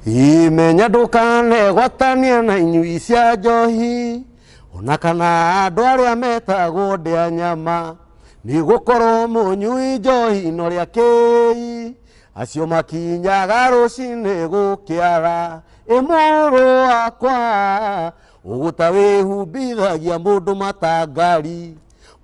Imenya ndũkanegwatania na inyui cia njohi ona kana andũ arĩa metagwo ndĩa nyama nĩ gũkorwo mũnyui njohi no rĩa kĩi acio makinyaga rũcinĩ gũkĩara. Ĩ mũrũ wakwa, ũgũta wĩhumbithagia mũndũ matangari.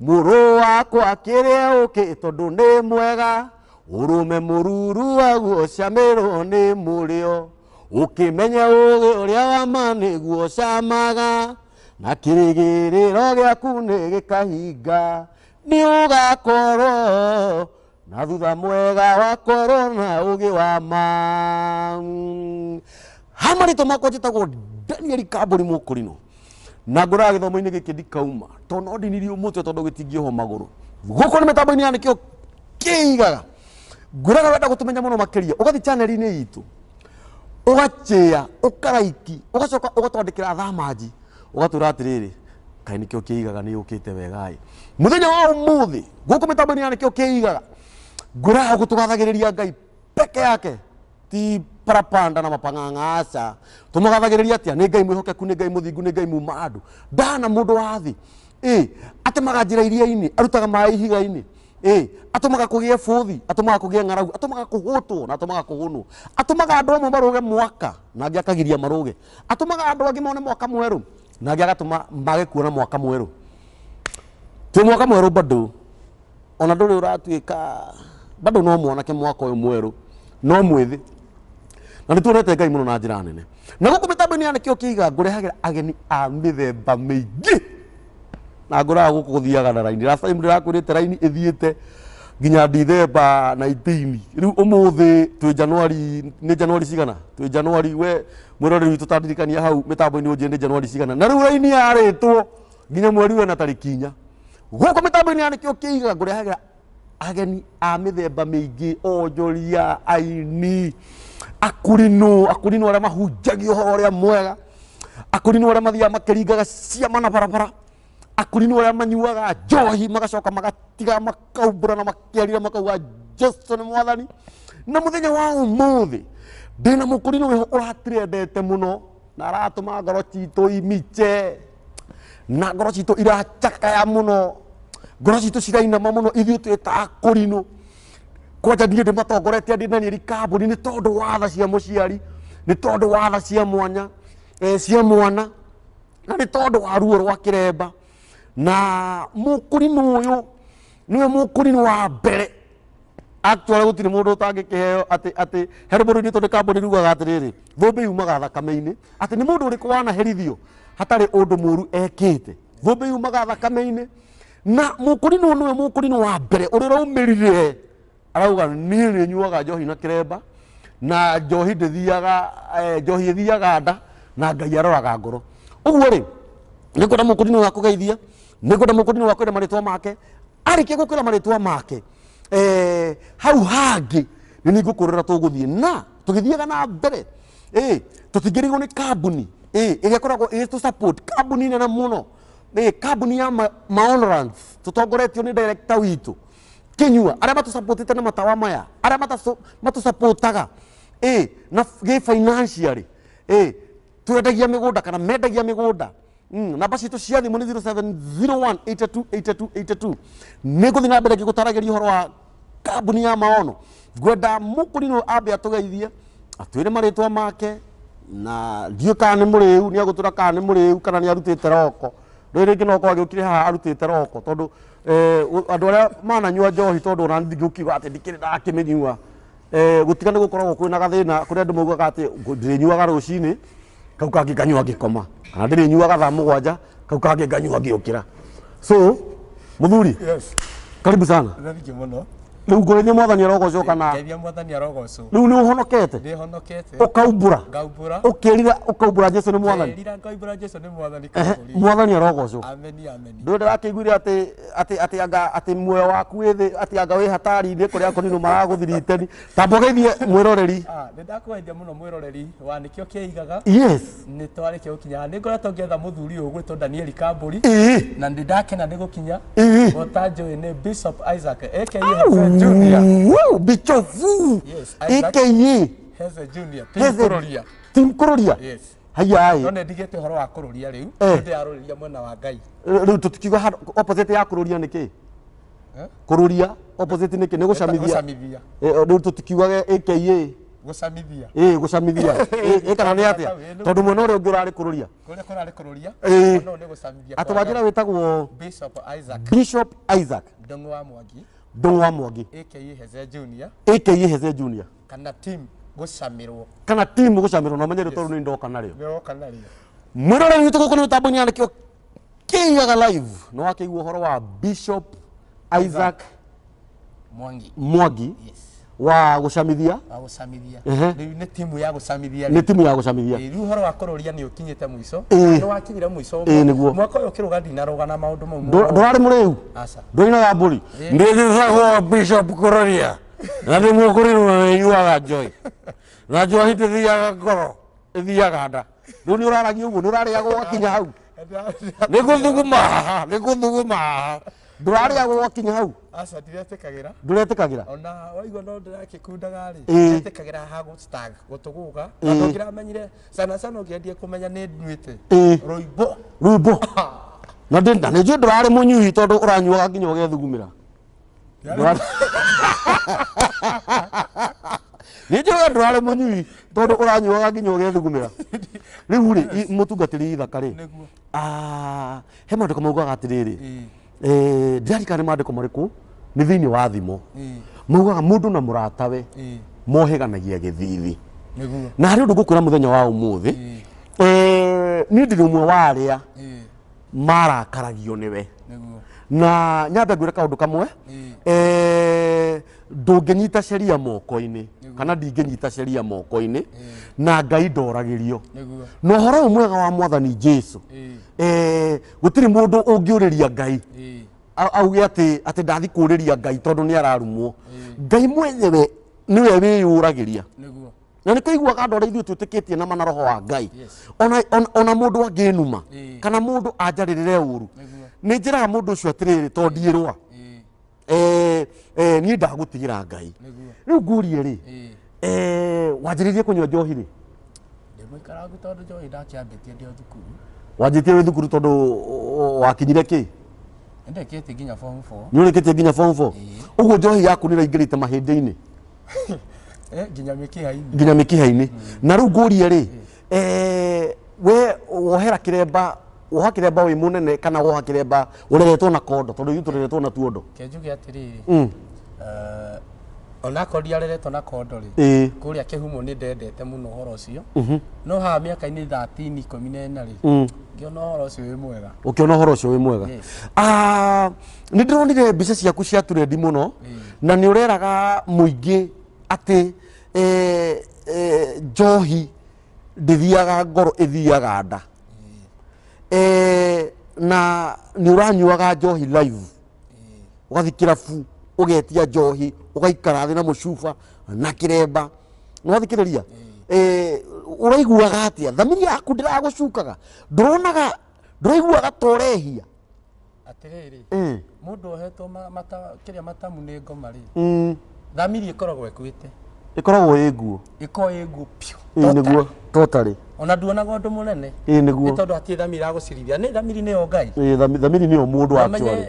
Mũrũ wakwa, kĩrĩa ũkĩ tondũ nĩ mwega, ũrũme mũruru waguo camĩrwo nĩ mũrĩo. Ũkĩmenye ũgĩ ũrĩa wa ma nĩguo camaga, na kĩrĩgĩrĩro gĩaku nĩ gĩkahinga. Nĩ ũgakorwo na thutha mwega wakorwo na ũgĩ wa ma. Ha marĩtwa makwa njĩtagwo Daniel Kambũri Mũkũrinũ, na ngũraga gĩthomo-inĩ gĩkĩ ndikauma tondũ no ndinirio mũtwe tondũ gĩtingĩohwo magũrũ. Gũkũ nĩ mĩtambo-inĩ ya nĩkĩo kĩigaga. Ngwĩraga wenda gũtũmenya mũno makĩria, ũgathiĩ channel-inĩ itũ, ũgachĩa, ũkaraiki, ũgacoka ũgatwandĩkĩra thamanji, ũgatwĩra atĩrĩrĩ, kaĩ nĩkĩo kĩigaga nĩ yũkĩte wega ĩ. Mũthenya wa ũmũthĩ gũkũ mĩtambo-inĩ ya nĩkĩo kĩigaga, ngwĩraga gũtũgathagĩrĩria Ngai peke yake, ti parapanda na mapang'ang'a, aca. Tũmũgathagĩrĩria atĩa? Nĩ Ngai mwĩhokeku, nĩ Ngai mũthingu, nĩ Ngai muma andũ, ndana mũndũ wa thĩ. Ĩ atemaga njĩra iria-inĩ, arutaga maĩ ihiga-inĩ. Ĩ atũmaga kũgĩe bũthi, atũmaga kũgĩe ng'aragu, atũmaga kũhũtwo na atũmaga kũhũnwo, atũmaga andũ amwe marũge mwaka na angĩ akagiria marũge, atũmaga andũ angĩ mone mwaka mwerũ na angĩ agatũma mage kuona mwaka mwerũ. Twĩ mwaka mwerũ bado, ona ndũrĩ ũratuĩka bado no mwanake, mwaka ũyũ mwerũ no mwĩthĩ, na nĩ tuonete Ngai mũno na njĩra nene. Na gũkũ mĩtambo-inĩ ya nĩkĩo kĩiga, ngũrehagĩra ageni a mĩthemba mĩingĩ, na ngũraga gũkũ gũthiaga na raini. Last time ndĩrakwĩrĩte raini ĩthiĩte nginya Dithemba 19. Rĩu ũmũthĩ twĩ Januari, nĩ Januari cigana? Twĩ Januari, we mwĩroreri witũ tandirikania hau mĩtambo-inĩ ũnjĩre nĩ Januari cigana. Na rĩu raini yarĩtwo nginya mweri wena tarĩki 4. Gũkũ mĩtambo-inĩ ya nĩkĩo kĩiga, ngũrehagĩra ageni a mĩthemba mĩingĩ, onjoria, aini, akũrinũ, akũrinũ arĩa mahunjagia ũhoro ũrĩa mwega, akũrinũ arĩa mathiaga makĩringaga ciama na barabara, akũrinũ arĩa manyuaga njohi magacoka magatiga makaumbũra na makĩarira makauga Jesu nĩ mwathani. Na mũthenya wa ũmũthĩ ndĩna mũkũrinũ wĩho ũratirendete mũno na aratũma ngoro citũ imiche na ngoro citũ iracakaya mũno, ngoro citũ cirainama mũno ithuĩ twĩ ta akũrinũ. Kwanja niĩ ndĩmatongoretie ndĩ Daniel Kambũni nĩ tondũ wa tha cia mũciari, nĩ tondũ wa tha cia mwanya, cia mwana, na nĩ tondũ wa ruo rwa kĩremba. Na mũkũrinũ ũyũ nĩwe mũkũrinũ wa mbere actually gũtirĩ mũndũ ũtangĩkĩheo atĩ he rwĩmbo rũinĩtwo nĩ Kambũni rugaga atĩrĩrĩ, thũmbĩ yumaga thakame-inĩ, atĩ nĩ mũndũ ũrĩkũ wanaherithio hatarĩ ũndũ mũru ekĩte? Thũmbĩ yumaga thakame-inĩ. Na mũkũrinũ nĩwe mũkũrinũ wa mbere ũrĩa ũraumĩrire arauga niĩ nĩ nyuaga njohi na kĩremba, na njohi ndĩthiaga, njohi ĩthiaga nda na Ngai aroraga ngoro. Ũguo rĩ, nĩ ngwenda mũkũrinũ wa kũgeithia, nĩ ngwenda mũkũrinũ wa kwĩra marĩtwa make. Arĩkia gũkwĩra marĩtwa make, hau hangĩ nĩ niĩ ngũkũrĩra tũgũthiĩ na tũgĩthiaga na mbere. Tũtingĩrigwo nĩ kambuni ĩrĩa ĩkoragwo ĩgĩtũ support, kambuni nene mũno, kambuni ya Maonorans, tũtongoretio nĩ director witũ Kinyua, arĩa matũsupportĩte na matawa maya, arĩa matũsupportaga na gĩ financially. Twendagia mĩgũnda kana mendagia mĩgũnda. Namba citũ cia thimũ nĩ 0701828282. Nĩ ngũthiĩ na mbere ngĩgũtaragĩria ũhoro wa kambuni ya Maono. Ngwenda mũkũrinũ ambe atũgeithie, atwĩre marĩtwa make, na ndiũĩ kana nĩ mũrĩu, nĩ agũtwĩra kana nĩ mũrĩu kana nĩ arutĩte roko. Rĩu rĩngĩ no akorwo agĩũkire haha arutĩte roko, tondũ andũ arĩa mananyua njohi, tondũ ona ndingĩkiuga atĩ ndikĩrĩ ndakĩmĩnyua, gũtiga nĩ gũkoragwo kwĩna gathĩna kũrĩa andũ maugaga atĩ ndĩrĩnyuaga rũcinĩ, kau kangĩ nganyua ngĩkoma, kana ndĩrĩnyuaga thaa 7, kau kangĩ nganyua ngĩũkĩra. So mũthuri, Yes. karibu sana. Thank you mũno. Rĩu ngũrĩrie mwathani arogocwo kana Ngeithia mwathani arogocwo. Rĩu nĩ ũhonokete? Ndĩhonokete. Ũkaumbũra? Ngaumbũra. Ũkĩrira ũkaumbũra Jesu nĩ mwathani? Ngerira ngaumbũra Jesu nĩ mwathani Kambũri. Mwathani arogocwo. Ameni, ameni. Ndũĩ ndĩrakĩiguire atĩ atĩ atĩ anga atĩ muoyo waku wĩ thĩ, atĩ anga wĩ hatari-inĩ kũrĩa kũninũ maragũthiriteni. Tamba ũgeithie mwĩroreri. Nĩ ndakwendia mũno mwĩroreri wa nĩkĩo kĩigaga. Yes. Nĩ twarĩkia gũkinya haha. Nĩ ngoretwo ngĩetha mũthuri ũyũ ũgwĩtwo Daniel Kambũri. Na nĩ ndakena nĩ gũkinya. Ũta njũĩ nĩ Bishop Isaac aka Junior. Woo, Bishop. Yes, Isaac. Aka. Heze Junior team Kũrũria. Team Kũrũria. Yes. Haiya. No nĩ ndigĩte ũhoro wa kũrũria rĩu. Eh. Ndĩrarũrĩria mwena wa Ngai. Rĩu tũtikiuga opposite ya kũrũria nĩ kĩ? Eh? Kũrũria opposite nĩ kĩ? Nĩ gũcamithia. Gũcamithia. Rĩu tũtikiugage AKA. Gũcamithia. Ĩ gũcamithia. Ĩ kana nĩ atĩa? Tondũ mwena ũrĩa ũngĩ ũrarĩ kũrũria. Kũrĩa kũrarĩ kũrũria. Eh. No nĩ gũcamithia. Atĩ wanjĩra wĩtagwo Bishop Isaac Bishop Isaac Ndung'u wa Mwangi Ndung'u wa Mwangi aka Heze Junior AKA Heze Junior kana team gũcamĩrwo. Kana team gũcamĩrwo na ũmenye rĩtwa rĩu nĩ ndoka narĩo. Nĩroka narĩo. Mwĩroreri witũ gũkũ nĩ mĩtambo-inĩ ya nĩkĩo kĩigaga live nĩ wakĩigua ũhoro wa Bishop Isaac Mwangi. Mwangi Yes. wa gũcamithia. Wa gũcamithia. Ehe. Rĩu nĩ timu ya gũcamithia. Nĩ timu ya gũcamithia. Rĩu ũhoro wa kũrũria nĩ ũkinyĩte mũico. Ĩĩ. Nĩ wakinyire mũico. Ĩĩ, nĩguo. Mwaka ũyũ ũkĩrũga ndinarũga na maũndũ mau. Ndũrarĩ mũrĩu? Aca. Ndũinaga mbũri? Ndĩthagwo Bishop Kũrũria na nĩ mũkũrĩrwo na nĩnyuaga njohi na njohi ndĩthiaga ngoro ĩthiaga nda. Rĩu nĩ ũraragia ũguo nĩ ũrarĩagwo wakinya hau. Nĩ gũthuguma haha nĩ gũthuguma haha. Ndũrarĩagwo wakinya hau. Aca ndiretĩkagĩra. Ndũretĩkagĩra. Ona waigua no ndĩrakĩkundaga rĩ. Ĩĩ. Ndĩretĩkagĩra ha gũstag gũtũgũga. Ĩĩ. Na ndũngĩramenyire sana sana ũngĩendie kũmenya nĩ nduĩte. Ĩĩ. Rũimbo. Rwĩmbo. Na ndĩ na nĩnjũĩ ndũrarĩ mũnyui tondũ ũranyuaga nginya ũgethugumĩra. Nĩnjũĩ ndũrarĩ mũnyui tondũ ũranyuaga nginya ũgethugumĩra. Rĩu rĩ mũtungatĩri ithaka rĩ. Nĩguo. Ah, he maandĩko maugaga atĩrĩrĩ. Ĩĩ. Ndiririkana nĩ maandĩko marĩkũ nĩ thĩinĩ wa thimo. Ĩĩ. Maugaga mũndũ na mũratawe Ĩĩ. mohĩganagia gĩthithi. Nĩguo. Na harĩ ũndũ ngũkwĩra mũthenya wa ũmũthĩ. Niĩ ndĩrĩ ũmwe wa arĩa Ĩĩ. marakaragio nĩwe. Nĩguo. Na nyambe ngwĩre kaũndũ kamwe. Ĩĩ. Ndũngĩnyita sheria moko-inĩ kana ndingĩnyita sheria moko-inĩ na Ngai ndoragĩrio. Nĩguo. Na ũhoro ũyũ mwega wa mwathani Jesu. Ĩĩ. Gũtirĩ mũndũ ũngĩũrĩria Ngai. Ĩĩ. Auge atĩ ndathi kũũrĩria Ngai tondũ nĩ ararumwo. Ngai mwenyewe nĩwe wĩyũragĩria. Nĩguo. Na nĩ kũiguaga andũ arĩa ithuĩ twĩtĩkĩtie na mana roho wa Ngai. Yes. Ona mũndũ angĩnuma Ĩĩ. kana mũndũ anjarĩrĩre ũru. Nĩguo. Nĩ njĩraga mũndũ ũcio atĩrĩrĩ tondũ ndiĩrũa. Ĩĩ. Niĩ ndagũtigĩra Ngai. Nĩguo. Rĩu ngũrie rĩ, Ĩĩ. Wanjĩrĩirie kũnyua njohi rĩ? Ndĩ mũikarangu tondũ njohi ndakĩambĩtie ndĩ o thukuru. Wanjĩtie wĩ thukuru tondũ wakinyire kĩ? Nĩndĩkĩtie nginya form 4. Nĩ ũrĩkĩtie nginya form 4? Ũguo njohi yaku nĩ ĩraingĩrĩte mahĩndĩ-inĩ? Nginya mĩkiha-inĩ. Nginya mĩkiha-inĩ. Na rĩu ngũrie rĩ, we wohera kĩremba, woha kĩremba wĩ mũnene kana woha kĩremba ũreretwo na kondo tondũ ithuĩ tũreretwo na tuondo? Ke njuge atĩrĩrĩ. Onakorwo ndiareretwo na kondo rĩ. Ĩĩ. Kũrĩa kĩhumo nĩ ndendete mũno ũhoro ũcio. No haha mĩaka-inĩ 13 14 rĩ. Ngĩona ũhoro ũcio wĩ mwega. Ũkĩona ũhoro ũcio wĩ mwega. Yes. Nĩ ndĩronire mbica ciaku cia trendi mũno na nĩ ũreraga mũingĩ atĩ njohi ndĩthiaga ngoro ĩthiaga nda. Na nĩ ũranyuaga njohi live. Ũgathiĩ kĩrabu ũgetia njohi ũgaikara thĩ na mũcuba na kĩremba. Nĩ wathikĩrĩria? Ũraiguaga atĩa? Thamiri yaku ndĩragũcukaga? Ndũronaga, ndũraiguaga ta ũrehia? Atĩrĩrĩ, mũndũ ohetwo kĩrĩa matamu nĩ ngoma rĩ. Thamiri ĩkoragwo ĩkuĩte. Ĩkoragwo ĩ nguo. Ĩkoragwo ĩ nguo piũ. Ĩ nĩguo, totally. Ona nduonaga ũndũ mũnene. Ĩ nĩguo. Nĩ tondũ hatirĩ thamiri ĩragũcirithia. Nĩ thamiri nĩyo Ngai. Ĩ thamiri nĩyo mũndũ actually.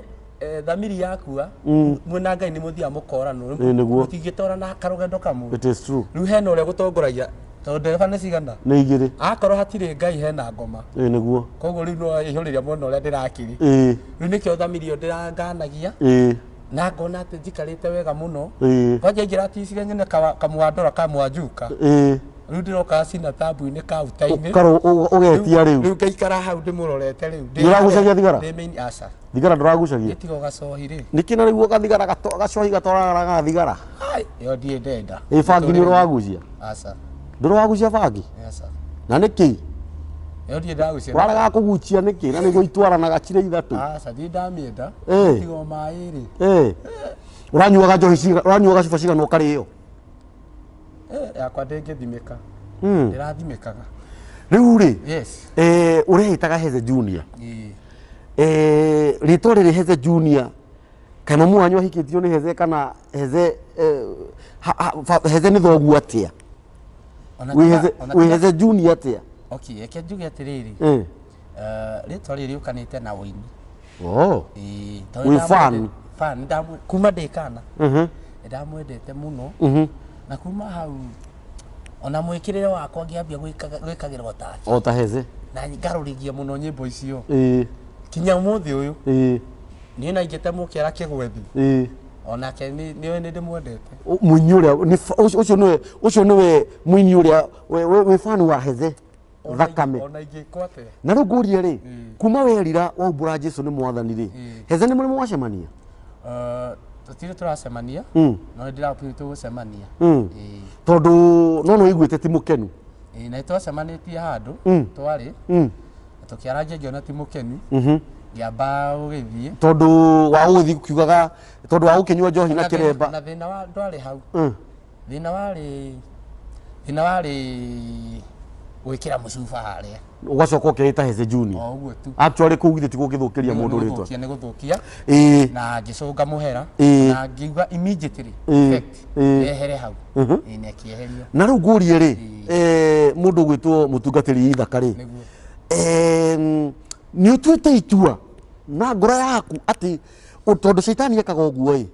Thamiri yakua, mwĩna Ngai nĩ mũthiaga mũkoranwo. Ĩ nĩguo. Mũtingĩtwarana karũgendo kamwe. It is true. Rĩu hena ũrĩa gũtongoragia tondũ ndereba nĩ cigana? Nĩ igĩrĩ. Akorwo hatirĩ Ngai hena ngoma. Ĩ nĩguo. Koguo rĩu no ĩihũrĩria mwena ũrĩa ndĩrakĩrĩ. Ĩ. Rĩu nĩkĩo thamiri ĩyo ndĩranganagia. Ĩ. Na ngona atĩ njikarĩte wega mũno. Ĩ. Kwanja ingĩra ticire nyone kamwandora kamwanjuka. Ĩ. Rĩu ndĩroka cina tabu-inĩ kaunta-inĩ. Ũkarũ ũgetia rĩu. Rĩu ngaikara hau ndĩmũrorete rĩu. Nĩ ũragucagia thigara? Ndĩ main aca. Thigara ndũragucagia? Gĩtigo gacohi rĩ. Nĩkĩ na rĩu gathigara gacohi gatwaranaga thigara? Ai, ĩyo ndiĩ ndenda. Ĩ bangi nĩ ũragucia? Aca. Ndũragucia bangi? Aca. Na nĩkĩ? Ĩyo ndiĩ ndagucia. Warega kũgucia nĩkĩ? Na nĩguo itwaranaga cirĩ ithatũ. Aca, ndiĩ ndamĩenda. Ĩ. Gĩtigo maĩ rĩ. Ĩ. Ũranyuaga njohi cigana, ũranyuaga cuba cigana ũkarĩo? Yakwa ndĩngĩthimĩka. Ndĩrathimĩkaga. Rĩu rĩ, Yes. ũreĩtaga Heze Junior. Ĩĩ. Rĩtwa rĩrĩ Heze Junior, kana mamu wanyu ahikĩtio nĩ Heze kana Heze, Heze nĩ thoguo atĩa? Ona Wĩ tiga- Heze- ona wĩ tiga- Heze Junior atĩa? Okay, reke njuge atĩrĩrĩ, rĩtwa rĩrĩ rĩũkanĩte na ũini. Oh. Ĩĩ, tondũ Wĩ nĩndamwende- fan? fan, kuma ndĩ kana nĩndamwendete mũno, na kuma hau ona mwĩkĩrĩre wakwa ngĩambia gwĩkagĩra o take, O ta Heze. na ngarũrigia mũno nyĩmbo icio Ĩĩ. kinya ũmũthĩ ũyũ. Ĩĩ. Niĩ na ingĩte mũkĩara kĩgwethi, Ĩĩ. onake nĩwe nĩ ndĩmwendete. Mũini ũrĩa nĩ ũcio nĩwe, ũcio nĩwe mũini ũrĩa wĩ fan wa Heze thakame. Ona ingĩkwo atĩa. Na rĩu ngũrie rĩ, kuma werira waumbũra Jesu nĩ mwathani rĩ, Heze nĩ mũrĩ mwacemania? Tũtirĩ tũracemania, no nĩ ndĩrakwĩra tũgũcemania. Ĩĩ. Tondũ no nĩ ũiguĩte ti mũkenu. Ĩĩ, na nĩtwacemanĩtie handũ twarĩ na tũkĩarangia, ngĩona ti mũkenu, ngĩamba gũgĩthiĩ. Tondũ wa gũgĩthiĩ kiugaga tondũ wa gũkĩnyua njohi na Na kĩremba. Na thĩna wa ndwarĩ hau, thĩna warĩ gwĩkĩra mũcuba harĩa. Ũgacoka ũkeĩta Heze Junior. O ũguo tu. Actually kũu githĩ ti gũgĩthũkĩria mũndũ Nĩ rĩtwa. gũthũkia, nĩ gũthũkia. Na ngĩcũnga mũhera, na ngiuga immediately effect ehere hau. Ĩĩ, na ĩkĩeherio. Na rĩu ngũrie rĩ, mũndũ ũgwĩtwo mũtungatĩri ithaka rĩ, Nĩguo. Nĩ ũtuĩte itua na ngoro yaku atĩ tondũ caitani ekaga ũguo ĩ,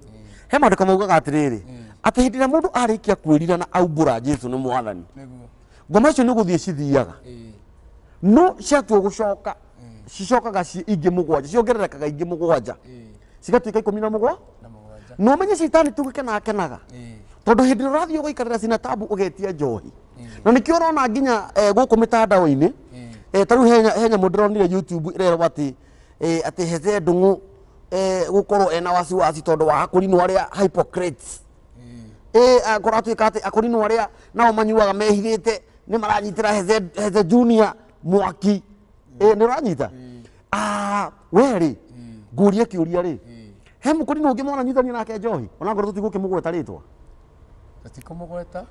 he maandĩko maugaga atĩrĩrĩ, atĩ hĩndĩ ĩrĩa mũndũ arĩkia kwĩrira na aumbũra Jesu nĩ mwathani, ngoma icio nĩ gũthiĩ cithiaga, no ciatua gũcoka cicokaga ci ingĩ mũgwanja, ciongererekaga ingĩ mũgwanja, cigatuĩka 17. Na mũgwanja. Na ũmenye caitani tu gũkena akenaga, tondũ hĩndĩ ĩrĩa ũrathiĩ ũgaikarĩra cina tabu ũgetia njohi, na nĩkĩo ũrona nginya gũkũ mĩtandao-inĩ, ta rĩu he nyamũ ndĩronire YouTube ĩrerwo atĩ atĩ Heze Ndung'u gũkorwo ena wasiwasi tondũ wa akũrinũ arĩa hypocrites, akorwo atuĩka atĩ akũrinũ arĩa nao manyuaga mehithĩte nĩ maranyitĩra Heze Junior mwaki. Nĩ ũranyita? Ah, we rĩ, ngũrie kĩũria rĩ, he mũkũrinũ ũngĩ mwananyitania nake njohi, ona ngorwo tũtigũkĩmũgweta rĩtwa? Tũtikũmũgweta.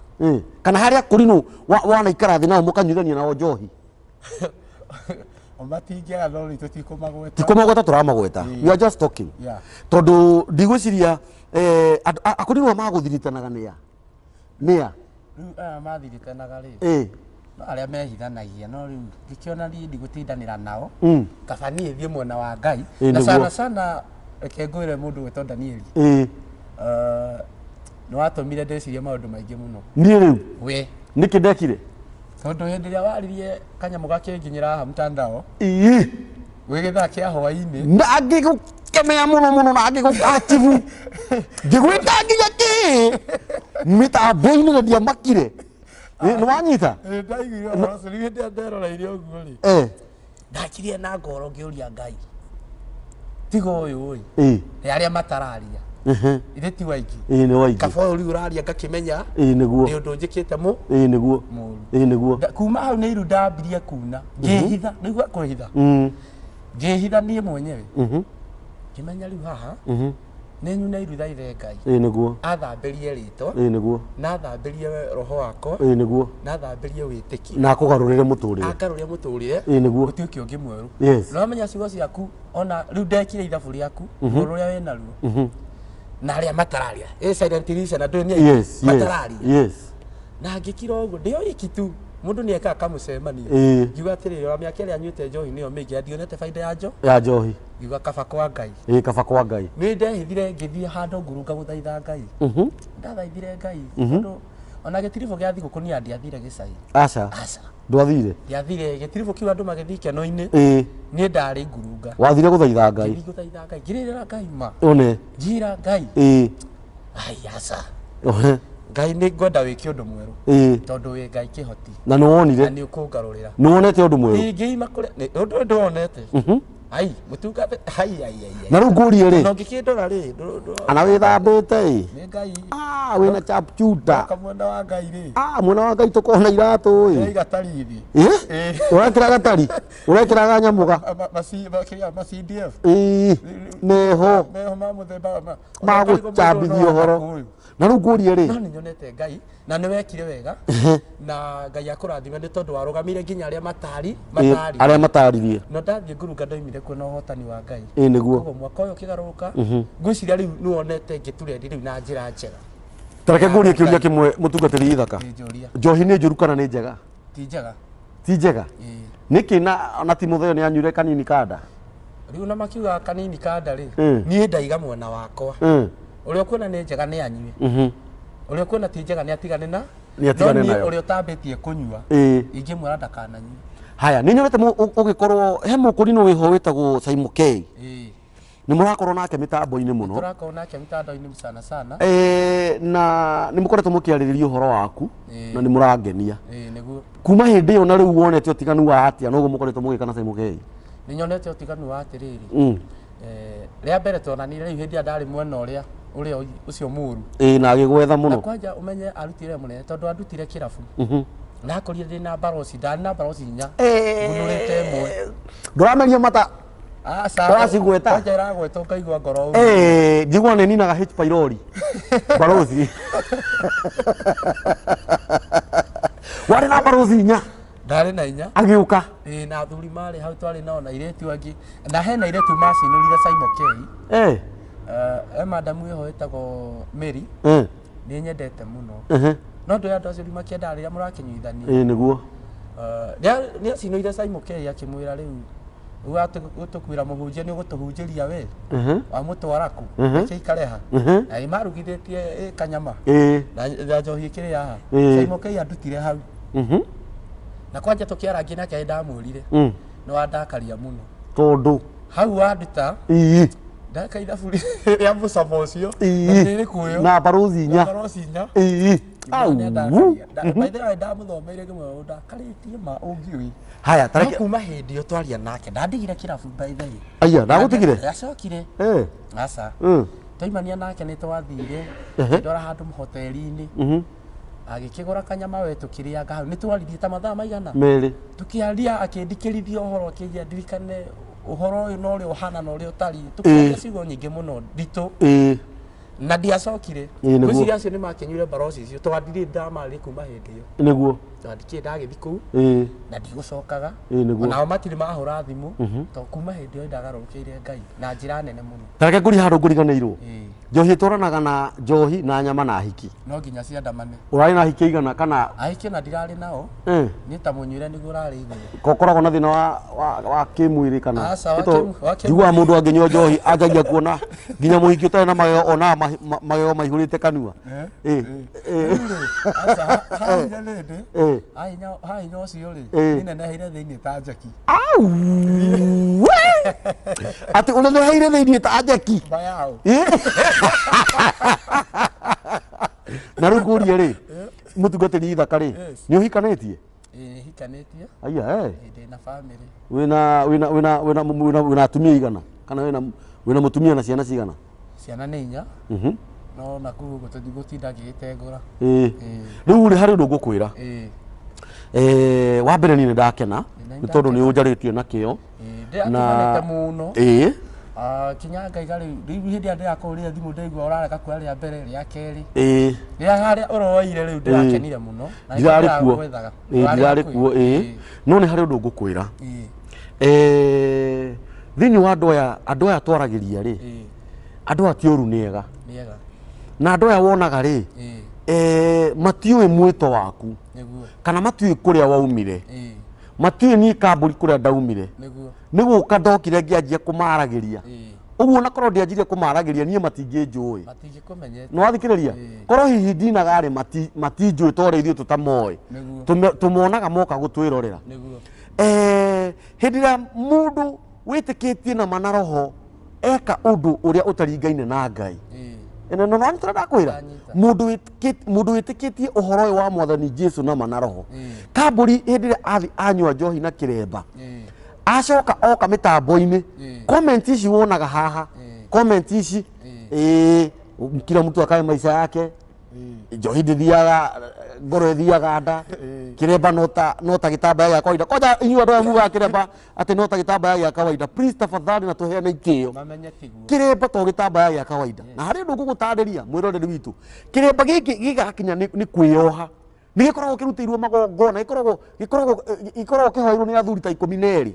Kana harĩa kũrinũ wanaikara thĩ nao mũkanyuithania nao njohi? O matingĩaga, no rĩu tũtikũmagweta. Tikũmagweta, tũramagweta, we are just talking. Tondũ ndigwĩciria akũrinũ aya magũthiritanaga nĩa nĩa? Rĩu aya mathiritanaga rĩ, no arĩa mehithanagia, no rĩu ngĩkĩona niĩ ndigũtindanĩra nao, kaba niĩ thiĩ mwena wa Ngai. Na sana sana reke ngwĩre mũndũ gwĩtwo Danieli, nĩ watũmire ndĩcirie maũndũ maingĩ mũno. Niĩ rĩu? We. Nĩkĩ ndekire? Tondũ hĩndĩ ĩrĩa waririe kanyamũ gakĩnginyĩra haha mtandao gwĩ gĩthaa kĩa hwainĩ, Na ngĩgũkemea mũno mũno, na ngĩgũkachibu, ngĩgwĩta nginya kĩ mĩtambo-inĩ, na ndiamakire. Nĩ wanyita? Ndaiguire ũhoro ũcio. Rĩu hĩndĩ ĩrĩa nderoreire ũguo rĩ, ndakirie na ngoro ngĩũria Ngai, tiga ũyũ ĩ, nĩ arĩa matararia, ithe ti waingĩ? Ĩĩ, nĩ waingĩ. Kaba ũyũ rĩu ũraria ngakĩmenya Ĩĩ, nĩguo. nĩ ũndũ njĩkĩte mũ Ĩĩ, nĩguo. mũru. Ĩĩ, nĩguo. Kuma hau nĩ iru ndambirie kuna, ngĩhitha, nĩguo kwĩhitha, ngĩhitha niĩ mwenyewe, ngĩmenya rĩu haha nĩ nyuna iru, thaithe Ngai Ĩĩ, nĩguo. athambĩrie rĩtwa, Ĩĩ, nĩguo. na athambĩrie roho wakwa, Ĩĩ, nĩguo. na athambĩrie wĩtĩkio, Na akũgarũrĩre mũtũrĩre. Angarũria mũtũrĩre, Ĩĩ, nĩguo. ũtuĩke ũngĩ mwerũ. Na wamenya ciugo ciaku, ona rĩu ndekire ithabu rĩaku, ruo rũrĩa wĩ naruo na arĩa matararia, ĩ silent listener, ndũĩ nĩ aingĩ, matararia. Na ngĩkira ũguo ndĩ o iki tu, mũndũ nĩ ekaga kamũcemanio, ngiuga atĩrĩrĩ, ona mĩaka ĩrĩa anyuĩte njohi nĩyo mĩingĩ, na ndionete baida ya njo Ya njohi. Ngiuga kaba kwa Ngai. Ĩĩ, kaba kwa Ngai. Nĩ ndehithire, ngĩthiĩ handũ ngurunga gũthaitha Ngai. Ndathaithire Ngai tondũ ona gĩtiribũ gĩa thigũkũ niĩ ndiathire gĩcagi. Aca. Aca. Ndwathire? Ndiathire gĩtiribũ kĩu, andũ magĩthiĩ ikeno-inĩ, niĩ ndarĩ ngurunga. Wathire gũthaitha Ngai? Ngĩthiĩ gũthaitha Ngai, ngĩrĩrĩra Ngai ma, One. njira Ngai, ai aca, Ngai, nĩ ngwenda wĩke ũndũ mwerũ, tondũ wĩ Ngai kĩhoti. Na nĩ wonire? Na nĩ ũkũngarũrĩra. Nĩ wonete ũndũ mwerũ? Ingĩima kũrĩa nĩ ũndũ ũyũ ndĩwonete, ai mũtungate, ai ai ai ai. Na rĩu ngũrie Na rĩ, ũngĩkĩndora rĩ, ana wĩthambĩte ĩ? Nĩ Ngai. Ah, wĩna chapchuta. Kamwena wa Ngai rĩ. Ah, mwena wa Ngai tũkona iratũ ĩ. Ndĩraiga tarithi. Ĩ? Ũrekĩra gatari, ũrekĩra ganyamũga? Kĩrĩa ma CDF. Ĩ, meho. Meho ma mũthemba Magũchambithia ũhoro. Na rĩu ngũrie No rĩ, nĩ nyonete Ngai, na nĩ wekire wega, na Ngai akũrathime nĩ tondũ warũgamire nginya arĩa matari matari. Arĩa mataririe. No ndathiĩ ngurunga, ndoimire kuo na ũhotani wa Ngai. Ĩ, nĩguo. Koguo mwaka ũyũ ũkĩgarũrũka, ngwĩciria rĩu nĩ wonete ngĩturendi rĩu na njĩra njega. Tareke ngũrie kĩũria kĩmwe mũtungatĩri ithaka. Njũria. Njohi nĩ njũru kana nĩ njega? Ti njega. Ti njega? Ĩĩ. Nĩkĩ na Timotheo nĩ anyuire kanini kanda? Rĩu na makiuga kanini kanda rĩ, niĩ ndaiga mwena wakwa. Ũrĩa ũkuona nĩ njega nĩ anyue. Ũrĩa ũkuona ti njega nĩ atigane na Nĩ atigane no niĩ nayo. Ũrĩa ũtambĩtie kũnyua ingĩmwĩra ndakananyue. Haya, nĩ nyonete ũgĩkorwo he mũkũrinũ wĩho wĩtagwo Simon K. Nĩ mũrakorwo nake mĩtambo-inĩ mũno. Tũrakorwo nake mĩtandao-inĩ sana sana. Na nĩ mũkoretwo mũkĩarĩrĩria ũhoro waku na nĩ mũrangenia. Nĩguo. Kuma hĩndĩ ĩyo na rĩu wonete ũtiganu wa atĩa na ũguo mũkoretwo mũgĩka na Simon K? Nĩ nyonete ũtiganu wa atĩrĩrĩ. Rĩa mbere tuonanire rĩu hĩndĩ ĩrĩa ndarĩ mwena ũrĩa ũrĩa ũcio mũru. Na agĩgwetha mũno. Na kwanja ũmenye arutire mũnene tondũ andutire kĩrabu. Na akorire ndĩ na baroci, ndarĩ na baroci inya. Ngunũrĩte ĩmwe. Ndũrameria mata. Aca. Ũracigweta? Kwanja ĩragweta ũkaigua ngoro ũru. Njiguaga nĩ ninaga H pylori. Baroci. Warĩ na baroci inya. Ndarĩ na inya. Agĩũka. Na athuri marĩ hau twarĩ nao na airĩtu angĩ. Na hena airĩtu macinũrire Simon K. E madamu ĩho ĩtagwo Mary. Nĩ nyendete mũno. No ndũĩ andũ acio rĩu makĩendaga rĩrĩa mũrakĩnyuithania. Nĩguo. Nĩ acinũire Simon K akĩmwĩra rĩu ũgũtũkuĩra mũhunjia nĩ ũgũtũhunjĩria we. Wamũtwara kũ? Reke ikare ha. Na nĩ marugithĩtie kanyama. Na njohi ĩkĩrĩ haha. Simon K andutire hau. Na kwanja tũkĩarangia nake ndamwĩrire. Nĩ wandakaria mũno. Tondũ hau wanduta. Ndaka ithabu rĩa mũcamo ũcio. Na nĩrĩkũĩo. Na barothi inya. Na barothi inya. Au. By the way, ndamũthomeire kĩmwe ndakarĩtie ma ũngiũĩ. Haya, tareke No kuma hĩndĩ ĩyo twaria nake ndandigire kĩrabu by the way. Aya, ndagũtigire? Acokire. Aca. Twaimania nake nĩ twathire. Ndora handũ hoteli-inĩ. Agĩkĩgũra kanyama we tũkĩrĩanga hau. Nĩ twaririe ta mathaa maigana? Merĩ. Tũkĩaria akĩndikĩrithia ũhoro akĩnjĩra ndirikane ũhoro ũyũ na ũrĩa ũhana na ũrĩa ũtariĩ. Tũkĩaria ciugo nyingĩ mũno nditũ. Na ndiacokire. Ngwĩciria acio nĩ makĩnyuire baroci icio tondũ ndirĩ ndamarĩ kuma hĩndĩ ĩyo. Nĩguo. Tondũ ndikĩrĩ ndagĩthiĩ kũu. Na ndigũcokaga. Nĩguo. Onao matirĩ mahũra thimũ. Tondũ kuma hĩndĩ ĩyo ndagarũrũkĩire Ngai na njĩra nene mũno. Ta reke ngũrie handũ ngũriganĩirwo. Njohi ĩtwaranaga na njohi na nyama na hiki. No nginya ciandamane. Ũrarĩ na hiki igana kana? Ahiki ona ndirarĩ nao. Niĩ ta mũnyuĩre nĩguo ũrarĩ igũrũ. Ko ũkoragwo na thĩna wa kĩmwĩrĩ kana? Aca, wa kĩmwĩrĩ. Njiguaga mũndũ angĩnyua njohi anjagia kuona nginya mũhiki ũtarĩ na magego onaga magego maihũrĩte kanua. Aca, hahinya rĩndĩ. Hahinya ũcio rĩ, niĩ neneheire thĩinĩ ta njeki. Au! Atĩ ũneneheire thĩinĩ ta njeki? Bayao. Na rĩu ngũrie rĩ, mũtungatĩri ithaka rĩ, nĩ ũhikanĩtie? Ĩĩ, hikanĩtie. Aya, Ĩĩ, ndĩ na family. Wĩna atumia igana? Kana wĩna mũtumia na ciana cigana? Ciana nĩ inya. No nakũu ũguo tũtigũtinda ngĩgĩtengũra. Rĩu rĩ, harĩ ũndũ ngũkwĩra. Wa mbere niĩ nĩ ndakena, nĩ tondũ nĩ ũnjarĩtie na kĩo. Ndĩrakĩonete mũno. Kinya ngaiga rĩu, rĩu hĩndĩ ĩrĩa ndĩrakũhũrĩra thimũ ndaigua ũrarega kuoya rĩa mbere, rĩa kerĩ. Rĩrĩa harĩa ũroire rĩu ndĩrakenire mũno. Na nĩkĩo Ndirarĩ kuo. ndĩragwethaga. Ndirarĩ kuo, No nĩ harĩ ũndũ ngũkwĩra. Thĩinĩ wa andũ aya twaragĩria rĩ, andũ aya ti ũru nĩ ega. Nĩ ega. Na andũ aya wonaga rĩ, matiũĩ mwĩto waku. Kana matiũĩ kũrĩa waumire. Matiũĩ niĩ kambũri kũrĩa ndaumire. Nĩ gũka ndokire ngĩanjia kũmaragĩria. Ũguo na korwo ndianjirie kũmaragĩria niĩ matingĩnjũĩ. Matingĩkũmenyete. Nĩ wathikĩrĩria? Korwo hihi ndinaga rĩ, matinjũĩ ta ũrĩa ithuĩ tũtamoĩ. Tũmonaga moka gũtwĩrorera. Hĩndĩ ĩrĩa mũndũ wĩtĩkĩtie na mana roho eka ũndũ ũrĩa ũtaringaine na Ngai. Ĩno no nĩ tũrenda kwĩra. Mũndũ wĩtĩkĩtie ũhoro ũyũ wa Mwathani Jesu na mana roho. Kambũri hĩndĩ ĩrĩa athi anyua njohi na kĩremba. Acoka oka mĩtambo-inĩ. Comment ici wonaga haha. Comment ici. Kila mtu akae maisha yake. Njohi ndĩthiaga, ngoro ĩthiaga nda. Kĩremba no ta gĩtambaya gĩa kawaida. Kwanja inyuĩ andũ aya mugaga kĩremba atĩ no ta gĩtambaya gĩa kawaida. Please tafadhali na tũheane itĩo. Mamenye tiguo. Kĩremba to gĩtambaya gĩa kawaida. Na harĩ ũndũ ngũgũtarĩria mwĩroreri witũ. Kĩremba gĩkĩ gĩgakinya nĩ kwĩyoha. Nĩ gĩkoragwo kĩrutĩirwo magongona, gĩkoragwo kĩhoeirwo nĩ athuri ta ikũmi na erĩ.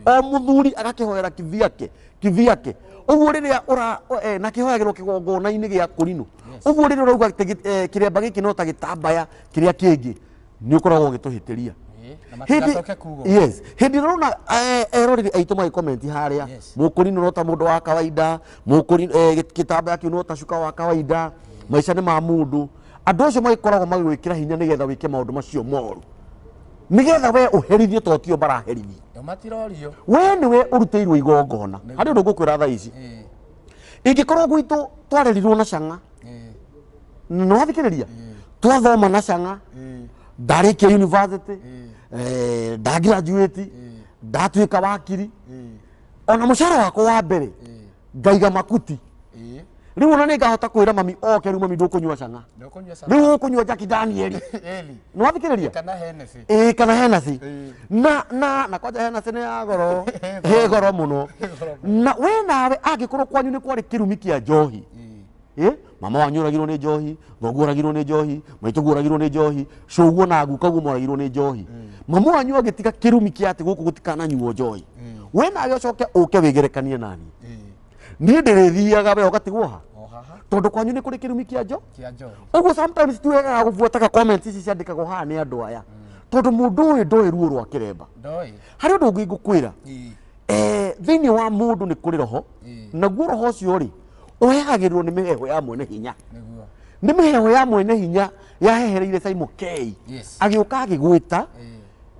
O muthuri agakĩhoera kivyake kivyake ũguo rĩrĩa ũra na kĩhoyagĩrwo kĩgongona-inĩ gĩa kũrinũ ũguo rĩrĩa ũrauga atĩ kĩremba gĩkĩ no ta gĩtambaya kĩrĩa kĩngĩ nĩ ũkoragwo ũgĩtũhĩtĩria. Yes, hĩndĩ ĩrĩa ũrona eroreri aitũ magĩkomenti harĩa mũkũrinũ no ta mũndũ wa kawaida, mũkũrinũ gĩtambaya kĩu no ta cuka wa kawaida, maica nĩ ma mũndũ, andũ acio magĩkoragwo magĩgwĩkĩra hinya nĩgetha wĩke maũndũ macio moru, nĩgetha we ũherithie to tio maraherithia. We nĩwe ũrutĩirwo igongona. Harĩ ũndũ ngũkwĩra thaa ici, ingĩkorwo gwitũ twarerirwo na cang'a, nĩ wathikĩrĩria, twathoma na cang'a, ndarĩkia university, ndagraduate, ndatuĩka wakiri, ona mũcara wakwa wa mbere ngaiga makuti. Rĩu ona nĩngahota kwĩra mami oke, rĩu mami ndũkũnyua cang'a, rĩu ũkũnyua Jack Daniel. Nĩ wathikĩrĩria? Ĩĩ, kana Hennessy. Na kwanja Hennessy nĩ ya goro, ĩ goro mũno. Na we nawe angĩkorwo kwanyu nĩ kwarĩ kĩrumi kĩa njohi, mama wanyu oragirwo nĩ njohi, thoguo oragirwo nĩ njohi, maitũguo oragirwo nĩ njohi, cũguo na gukaguo moragirwo nĩ njohi, mamu wanyu agĩtiga kĩrumi kĩa atĩ gũkũ gũtikananyuo njohi, we nawe ũcoke ũke wĩgerekanie nani, niĩ ndĩrĩthiaga we ũgatigwo ha, tondũ kwanyu nĩ kũrĩ kĩrumi kĩa njohi. Ũguo sometimes ti wega gũbuataga comments ici ciandĩkagwo haha nĩ andũ aya, tondũ mũndũ ũyũ ndoĩ ruo rwa kĩremba. Harĩ ũndũ ũngĩ ngũkwĩra, thĩinĩ wa mũndũ nĩ kũrĩ roho, naguo roho ũcio rĩ ũhehagĩrwo nĩ mĩheho ya mwene hinya. Nĩ mĩheho ya mwene hinya yahehereire Simon K, agĩũka agĩgwĩta,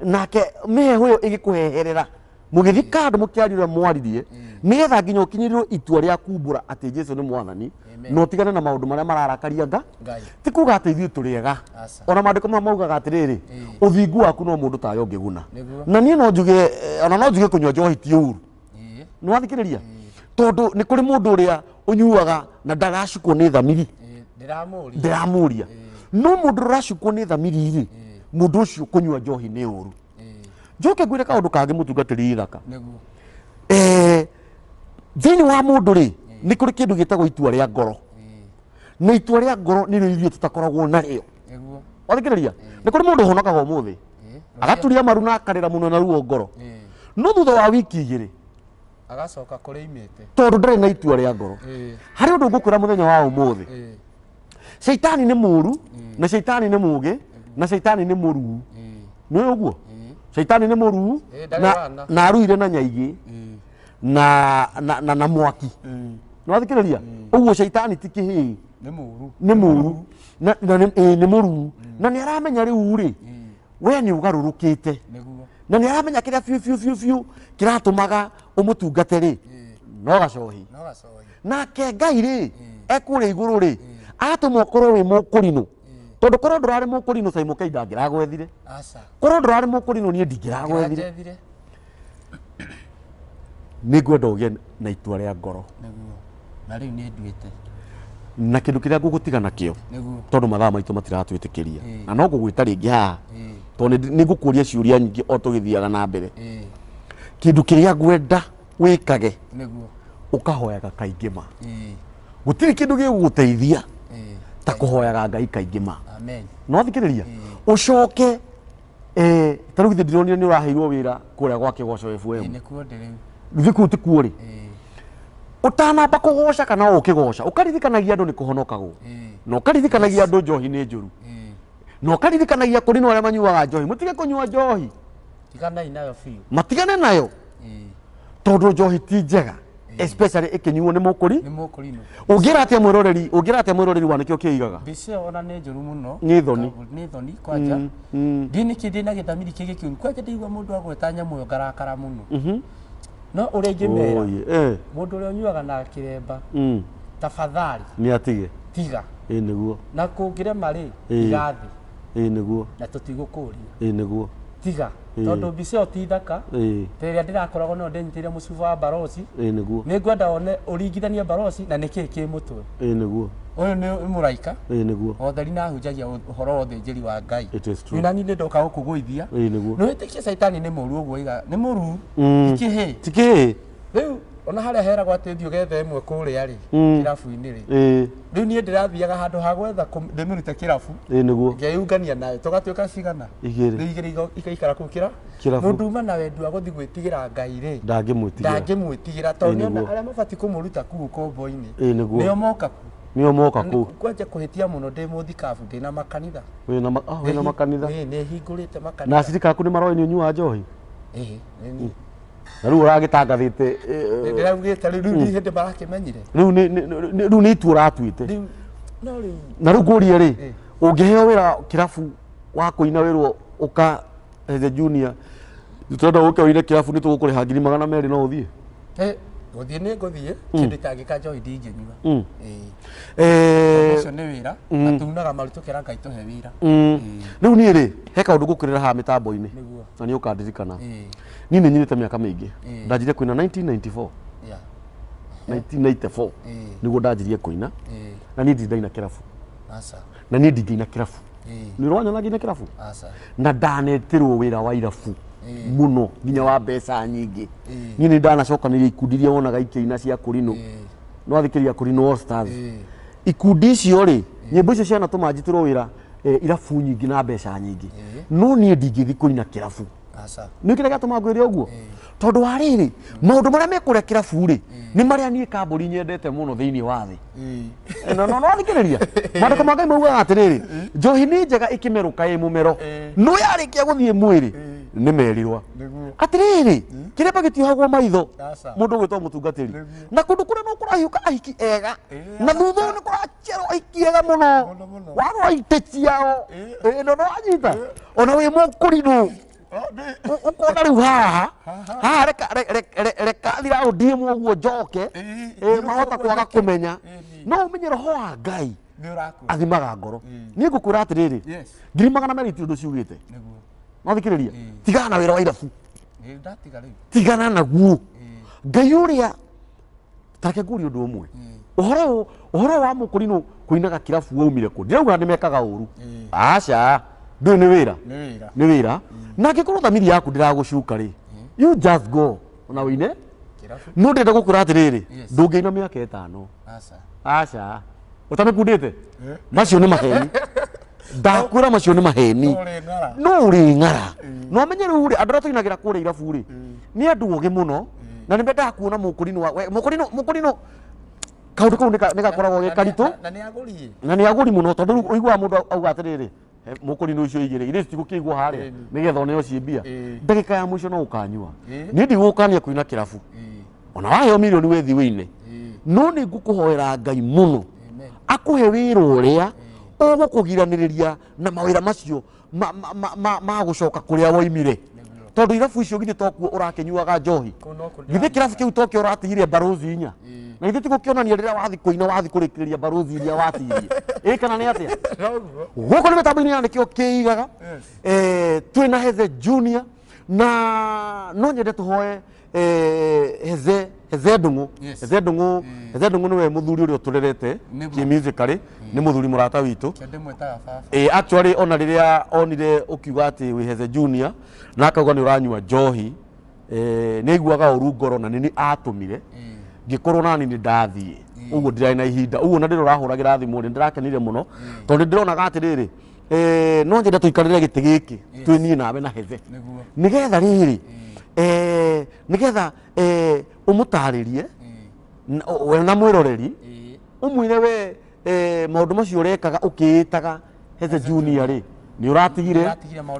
nake mĩheho ĩyo ĩgĩkũheherera, mũgĩthiĩ kando mũkĩaria ũrĩa mwaririe, nĩgetha nginya ũkinyĩrĩrwo itua rĩa kumbũra atĩ Jesu nĩ mwathani, na ũtigane na maũndũ marĩa mararakaria Ngai. Ti kuga atĩ ithuĩ tũrĩ ega, ona maandĩko maya maugaga atĩrĩrĩ, ũthingu waku no mũndũ tawe ũngĩguna. Na niĩ no njuge, ona no njuge kũnyua njohi ti ũru. Nĩ wathikĩrĩria? Tondũ nĩ kũrĩ mũndũ ũrĩa ũnyuaga na ndaracukwo nĩ thamiri, ndĩramũria. No mũndũ ũracukwo nĩ thamiri rĩ, mũndũ ũcio kũnyua njohi nĩ ũru. Njoke ngwĩre kaũndũ kangĩ mũtungatĩri ithaka. Thĩinĩ wa mũndũ rĩ, nĩ kũrĩ kĩndũ gĩtagwo itua rĩa ngoro. Na itua rĩa ngoro nĩrĩo ithuĩ tũtakoragwo narĩo. Wathikĩrĩria? Nĩ kũrĩ mũndũ ũhonokaga ũmũthĩ, agaturia maru na akarĩra mũno na ruo ngoro, no thutha wa wiki igĩrĩ agacoka kũrĩa imĩte, tondũ ndarĩ na itua rĩa ngoro. Harĩ ũndũ ngũkwĩra mũthenya wa ũmũthĩ, caitani nĩ mũru, na caitani nĩ mũũgĩ, na caitani nĩ mũruu. Nĩ ũguo? Caitani nĩ mũruu na aruire na nyaigĩ na mwaki. Nĩ wathikĩrĩria? Ũguo caitani ti kĩhĩĩ, nĩ mũru, nĩ mũruu, na nĩ aramenya rĩu rĩ, we nĩ ũgarũrũkĩte, na nĩ aramenya kĩrĩa biũ biũ biũ biũ kĩratũmaga ũmũtungate rĩ, no gacohi. Nake Ngai rĩ, ekũrĩa igũrũ rĩ, agatũma ũkorwo wĩ mũkũrinũ, tondũ korwo ndũrarĩ mũkũrinũ Simon K ndangĩragwethire, korwo ndũrarĩ mũkũrinũ niĩ ndingĩragwethire. Nĩ ngwenda ũgĩe na itua rĩa ngoro. Na rĩu nĩ nduĩte. Na kĩndũ kĩrĩa ngũgũtiga nakĩo, tondũ mathaa maitũ matiratwĩtĩkĩria, na no ngũgwĩta rĩngĩ haha, tondũ nĩ ngũkũria ciũria nyingĩ o tũgĩthiaga na mbere. Kĩndũ kĩrĩa ngwenda wĩkage, ũkahoyaga kaingĩ ma. Gũtirĩ kĩndũ gĩgũgũteithia ta kũhoyaga Ngai kaingĩ ma. No thikĩrĩria, ũcoke ta rĩu githĩ ndironire nĩ ũraheirwo wĩra kũrĩa gwa Kĩgoco FM. Githĩ kũu ti kuo rĩ? Ũtanamba kũgoca kana ũkĩgoca, ũkaririkanagia andũ nĩ kũhonokagwo, na ũkaririkanagia andũ njohi nĩ njũru, na ũkaririkanagia kũrĩ na arĩa manyuaga njohi, mũtige kũnyua njohi, tiganai nayo biũ, matigane nayo, tondũ njohi ti njega, especially ĩkĩnyuo nĩ mũkũri. Ũngĩra atĩa mwĩroreri, ũngĩra atĩa mwĩroreri wa nĩkĩo kĩigaga? Mbica ĩyo ona nĩ njũru mũno. Nĩ thoni. Nĩ thoni kwanja. Ndiĩ nĩkĩ ndĩ na gĩthamiri kĩngĩ kĩũru. Kwanja ndaigua mũndũ agweta nyamũ ĩyo ngarakara mũno. No ũrĩa ingĩmera, mũndũ ũrĩa ũnyuaga na kĩremba, tafadhali nĩ atige. Tiga. Ĩĩ nĩguo. Na kũngĩrema rĩ, iga thĩ. Ĩĩ nĩguo. Na tũtigũkũria. Ĩĩ nĩguo. Tiga. Tondũ mbica ĩyo ti thaka. Ta ĩrĩa ndĩrakoragwo nayo ndĩnyitĩrĩire mũcuba wa baroci. Ĩĩ nĩguo. Nĩ ngwenda wone ũringithanie baroci na nĩkĩĩ kĩ mũtwe. Ĩĩ nĩguo. Ũyũ nĩ mũraika. Ĩĩ nĩguo. Otheri na ahunjagia ũhoro wa ũthĩnjĩri wa Ngai. It is true. Nĩ nani nĩ ndoka gũkũgũithia. Ĩĩ nĩguo. Nĩ wĩtĩkie caitani nĩ mũru ũguo iga, nĩ mũru. Ti kĩhĩĩ. Ti kĩhĩĩ. Rĩu Ona harĩa heragwo atĩ thiĩ ũgethe ĩmwe kũrĩa rĩ, kĩrabu-inĩ rĩ, rĩu niĩ ndĩrathiaga handũ ha gwetha ndĩmĩrute kĩrabu, Nĩguo. Ngeyungania nayo tũgatuĩka cigana? Igĩrĩ. Rĩu igĩrĩ ikaikara kũu Kĩrabu. Mũndũ uma na wendi wa gũthiĩ gwĩtigĩra Ngai rĩ, Ndangĩmwĩtigĩra. Ndangĩmwĩtigĩra tondũ nĩona Nĩguo. arĩa mabatiĩ kũmũruta kũu ũkombo-inĩ Nĩguo. nĩo moka kũu. Nĩo moka kũu. Kwanja kũhĩtia mũno ndĩ mũthikabu, ndĩna makanitha. Wĩna wĩna makanitha. Nĩ hingũrĩte makanitha. Na acirika aku nĩ maroĩ nĩ ũnyuaga njohi? Ĩĩ, nĩ niĩ. Na rĩu ũragĩtangathĩte, Ndĩraugĩte rĩu nĩ hĩndĩ marakĩmenyire. Rĩu rĩu nĩ itua ũratuĩte. Rĩu, no rĩu. Na rĩu ngũrie rĩ, ũngĩheo wĩra kĩrabu wa kũina wĩrwo ũka Heze Junior, tũrenda ũke ũine kĩrabu nĩ tũgũkũrĩha ngiri magana merĩ no ũthiĩ? Gũthiĩ nĩ ngũthiĩ, kĩndũ itangĩka njohi ndingĩnyua. Ũcio nĩ wĩra, na tunaga maru tũkera Ngai tũhe wĩra. Rĩu niĩ rĩ, he kaũndũ ngũkĩrĩra haha mĩtambo-inĩ. Nĩguo. Na nĩ ũkandirikana. Niĩ nĩ nyinĩte mĩaka mĩingĩ. Ndanjirie kũina 1994. 1994. Nĩguo ndanjirie kũina. Na niĩ ndirĩ ndaina kĩrabu. Na niĩ ndingĩina kĩrabu. Nĩ ũranyona ngĩina kĩrabu? Na ndanetĩrwo wĩra wa irabu mũno nginya wa mbeca nyingĩ. Niĩ nĩ ndanacokanĩria ikundi iria wonaga ikĩina cia kũrinũ. No athikĩrĩria kũrinũ All Stars. Ikundi icio rĩ, nyĩmbo icio cianatũma njitĩrwo wĩra irabu nyingĩ na mbeca nyingĩ. No niĩ ndingĩthiĩ kũina kĩrabu. Nĩ kĩrĩa gĩatũma ngwĩre ũguo? Tondũ wa rĩrĩ, maũndũ marĩa me kũrĩa kĩrabu rĩ, nĩ marĩa niĩ kambũri nyendete mũno thĩinĩ wa thĩ. No, no, no, thikĩrĩria. Maandĩko ma Ngai maugaga atĩrĩrĩ, njohi nĩ njega ĩkĩmerũka ĩ mũmero, no yarĩkia gũthiĩ mwĩrĩ, nĩ merirwa. Atĩrĩrĩ, kĩremba gĩtiohagwo maitho, mũndũ ũgwĩtwo mũtungatĩri. Na kũndũ kũrĩa no kũrahiũka ahiki ega, na thutha ũyũ nĩ kũracerwo ahiki ega mũno. Warora itĩ ciao. No, no wanyita. Ona wĩ mũkũrinũ. Ũkona rĩu haha, haha reka thira ũndie ũguo njoke, mahota kwaga kũmenya. No ũmenye roho wa Ngai athimaga ngoro. Niĩ ngũkwĩra atĩrĩrĩ, ngiri magana merĩ itirĩ ũndũ ciugĩte. No thikĩrĩria, tigana na wĩra wa irabu. Tigana naguo. Ngai ũrĩa, tareke ngũrie ũndũ ũmwe. Ũhoro wa mũkũrinũ kũinaga kĩrabu waumire kũ? Ndirauga nĩ mekaga ũru. Aca, ndũĩ nĩ wĩra. Nĩ wĩra. Na angĩkorwo thamiri yaku ndĩragũcuka rĩ, you just go. Ona ũine? No ndĩrenda gũkwĩra atĩrĩrĩ, ndũngĩina mĩaka ĩtano. Aca. Ũtamĩkundĩte? Macio nĩ maheni. Ndakwĩra macio nĩ maheni. No ũrĩ ng'ara. No ũmenye rĩu rĩ, andũ arĩa tũinagĩra kũrĩa irabu rĩ, nĩ andũ ogĩ mũno, na nĩ mendaga kuona mũkũrinũ wa, we, mũkũrinũ, mũkũrinũ, kaũndũ kau nĩ gakoragwo ge karitũ. Na nĩ agũri. Na nĩ agũri mũno, tondũ rĩu ũiguaga mũndũ auga atĩrĩrĩ, mũkũrinũ icio igĩrĩ, irĩ citigũkĩigwo harĩa, nĩgetha oneo ciĩ mbia. Ndagĩka ya mũico no ũkanyua. Niĩ ndigũgũkania kũina kĩrabu. Ona waheo mirioni wĩthiĩ wĩine. No nĩ ngũkũhoera Ngai mũno. Akũhe wĩra ũrĩa ũgũkũgiranĩrĩria na mawĩra macio ma gũcoka kũrĩa woimire. Tondũ irabu icio githĩ tokuo ũrakĩnyuaga njohi. Githĩ kĩrabu kĩu tokĩo ũratigire mbarũthi inya. Na githĩ ti gũkĩonania rĩrĩa wathiĩ kũina wathiĩ kũrĩkĩrĩria mbarũthi iria watigirie. Ĩ kana nĩ atĩa? Gũkũ nĩ mĩtambo-inĩ ya nĩkĩo kĩigaga. Twĩna Heze Junior na no nyende tũhoe Heze Ndung'u. Heze Ndung'u, Heze Ndung'u nĩwe mũthuri ũrĩa ũtũrerete kĩ-musically, nĩ mũthuri mũrata witũ. Actually ona rĩrĩa onire ũkiuga atĩ wĩ Heze Junior na akauga nĩ ũranyua njohi, nĩ aiguaga ũru ngoro na nĩ niĩ atũmire. Ngĩkorwo nani nĩ ndathiĩ. Ũguo ndirarĩ na ihinda. Ũguo na ndĩrĩ ũrahũragĩra thimũ rĩ, nĩndĩrakenire mũno. Tondũ nĩndĩronaga atĩrĩrĩ, no nyende tũikarĩre gĩtĩ gĩkĩ, twĩ niĩ nawe na Heze. Nĩgetha rĩrĩ, nĩgetha, ũmũtarĩrie, we na mwĩroreri, ũmwĩre we, maũndũ macio ũrekaga ũkĩĩtaga Heze Junior rĩ, nĩ ũratigire,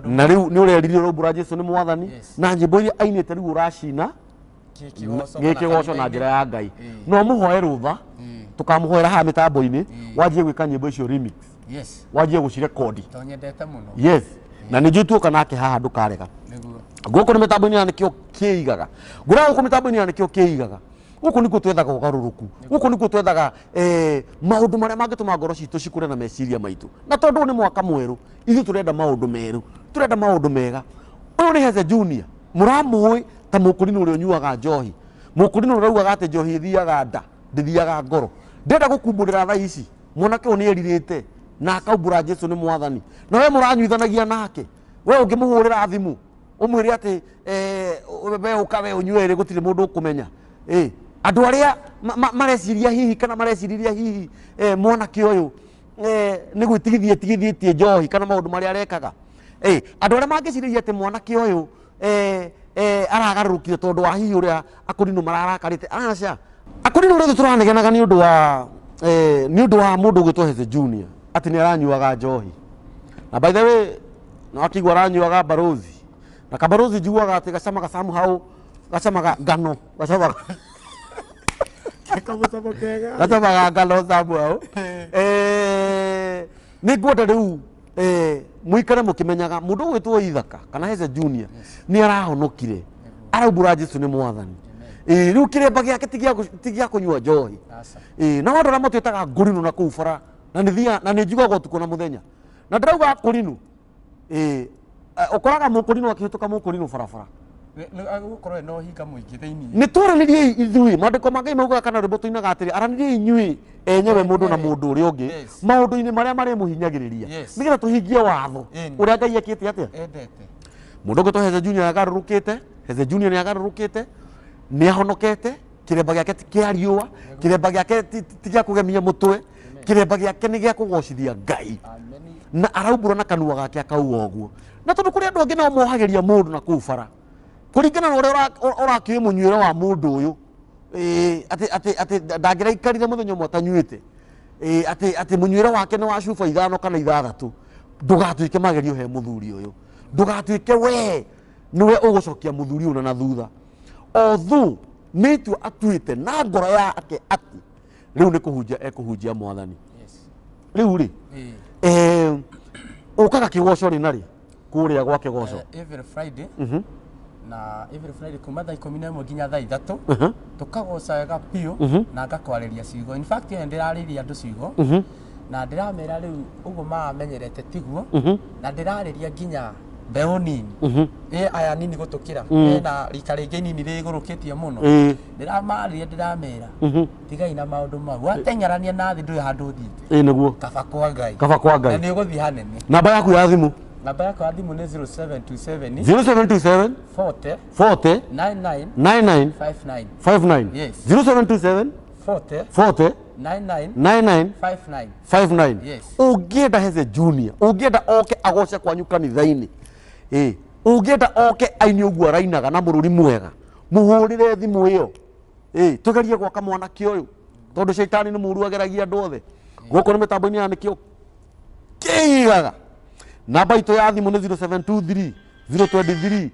na rĩu nĩ ũreririe ũraumbũra Jesu nĩ mwathani, na nyĩmbo iria ainĩte rĩu ũracina gĩkĩgoco na njĩra ya Ngai. No mũhoe rũtha, tũkamũhoera haha mĩtambo-inĩ, wanjie gwĩka nyĩmbo icio remix. Wanjie gũcirekondi. Yes. Na nĩ njũĩ tuoka nake haha ndũkarega. Gũkũ nĩ mĩtambo-inĩ ya nĩkĩo kĩigaga. Ngũraga gũkũ mĩtambo-inĩ ya nĩkĩo kĩigaga. Gũkũ nĩkuo twethaga ũgarũrũku. Gũkũ nĩkuo twethaga, maũndũ marĩa mangĩtũma ngoro citũ cikũre na meciria maitũ. Na tondũ ũyũ nĩ mwaka mwerũ, ithuĩ tũrenda maũndũ merũ, tũrenda maũndũ mega. Ũyũ nĩ Heze Junior, mũramũĩ ta mũkũrinũ ũrĩa ũnyuaga njohi. Mũkũrinũ ũrĩa ũraugaga atĩ njohi ĩthiaga nda, ndĩthiaga ngoro. Ndĩrenda gũkumbũrĩra thaa ici, mwanake ũyũ nĩ erirĩte na akaumbũra Jesu nĩ mwathani. Na we mũranyuithanagia nake, we ũngĩmũhũrĩra thimũ, ũmwĩre atĩ, we ũka we ũnyue ĩrĩ gũtirĩ mũndũ ũkũmenya. Andũ arĩa mareciria hihi kana mareciriria hihi mwanake ũyũ nĩ gwĩtigithia tigithĩtie njohi kana maũndũ marĩa arekaga. Andũ arĩa mangĩciriria atĩ mwanake ũyũ aragarũrũkire tondũ wa hihi ũrĩa akũrinũ mararakarĩte. Aca, akũrinũ rĩu tũranegenaga nĩ ũndũ wa nĩ ũndũ wa mũndũ ũgwĩtwo Heze Junior atĩ nĩ aranyuaga njohi. Na by the way, no akĩigua aranyuaga barozi. Na kabarozi njiguaga atĩ gacamaga somehow, gacamaga ngano, gacamaga Kamũcamo kega. Gacamaga ngano somehow. Nĩ ngwenda rĩu mũikare mũkĩmenyaga mũndũ ũgwĩtwo Ithaka kana Heze Junior nĩ arahonokire, araumbũra Jesu nĩ mwathani. Rĩu kĩremba gĩake ti gĩa kũnyua njohi. Na andũ arĩa matwĩtaga ngũrinũ na kũu bara, na nĩ thiaga, na nĩ njiguaga ũtukũ na mũthenya. Na ndĩrauga ngũrinũ, ũkoraga mũkũrinũ akĩhĩtũka mũkũrinũ barabara. Agũkorwo ena ũhinga mũingĩ thĩinĩ. Nĩ twaranĩriei ithuĩ, maandĩko ma Ngai maugaga kana rwĩmbo tũinaga atĩrĩ, aranĩriei inyuĩ enyewe mũndũ na mũndũ ũrĩa ũngĩ maũndũ-inĩ marĩa marĩmũhinyagĩrĩria, nĩgetha tũhingie watho ũrĩa Ngai ekĩte atĩa. Endete. Mũndũ ũgwĩtwo Heze Junior agarũrũkĩte, Heze Junior nĩ agarũrũkĩte, nĩ ahonokete, kĩremba gĩake ti kĩa riũa, kĩremba gĩake ti gĩa kũgemia mũtwe, kĩremba gĩake nĩ gĩa kũgocithia Ngai. Na araumbũra na kanua gake akauga ũguo. Na tondũ kũrĩ andũ angĩ nao mohagĩria mũndũ na kũu bara, kũringana na ũrĩa ũrakĩũĩ mũnyuĩre wa mũndũ ũyũ, atĩ ndangĩraikarire mũthenya ũmwe atanyuĩte, atĩ mũnyuĩre wake nĩ wa cuba 5 kana 6, ndũgatuĩke magerio he mũthuri ũyũ, ndũgatuĩke we nĩwe ũgũcokia mũthuri ũyũ na thutha. Although nĩ itua atuĩte na ngoro yake atĩ rĩu nĩ kũhunjia ekũhunjia mwathani. Rĩu rĩ, ũkaga kĩgoco rĩ na rĩ kũrĩa gwa kĩgoco? Every Friday. Na every Friday kuma thaa 11 nginya thaa 3, tũkagoca wega biũ na ngakwarĩria ciugo. In fact, ĩyo ndĩrarĩria andũ ciugo na ndĩramera rĩu ũguo maramenyerete tiguo, na ndĩrarĩria nginya mbeũ nini. Aya nini gũtũkĩra. Ena rika rĩngĩ nini rĩgũrũkĩtie mũno. Ndĩramarĩria, ndĩramera tigai na maũndũ mau. Wateng'erania na thĩ ndũrĩ handũ ũthiĩte. Nĩguo. Kaba kwa Ngai. Kaba kwa Ngai. Na nĩ ũgũthiĩ hanene. Namba yaku ya thimũ? Namba yakwa ya thimũ nĩ 0727 0727 40 40 99 99 59. 59. Yes. 0727 40 40 99 99 59. 59. Yes. Ũngĩenda Heze Junior, ũngĩenda oke agoce kwanyu kanitha-inĩ, ũngĩenda oke aine ũguo arainaga na mũrũri mwega, mũhũrĩre thimũ ĩyo. Tũgerie gwaka mwanake ũyũ, tondũ caitani nĩ mũũru ageragia andũ othe. Gũkũ nĩ mĩtambo-inĩ ya nĩkĩo kĩigaga. Namba itũ ya thimũ nĩ 0723 023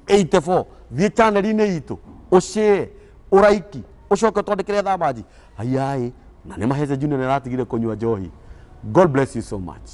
684. Thiĩ channel-inĩ itũ, ũshare, ũraiki, ũcoke ũtwandĩkĩre thamanji. Haiyaĩ, na nĩ ma Heze Junior nĩ aratigire kũnyua njohi. God bless you so much.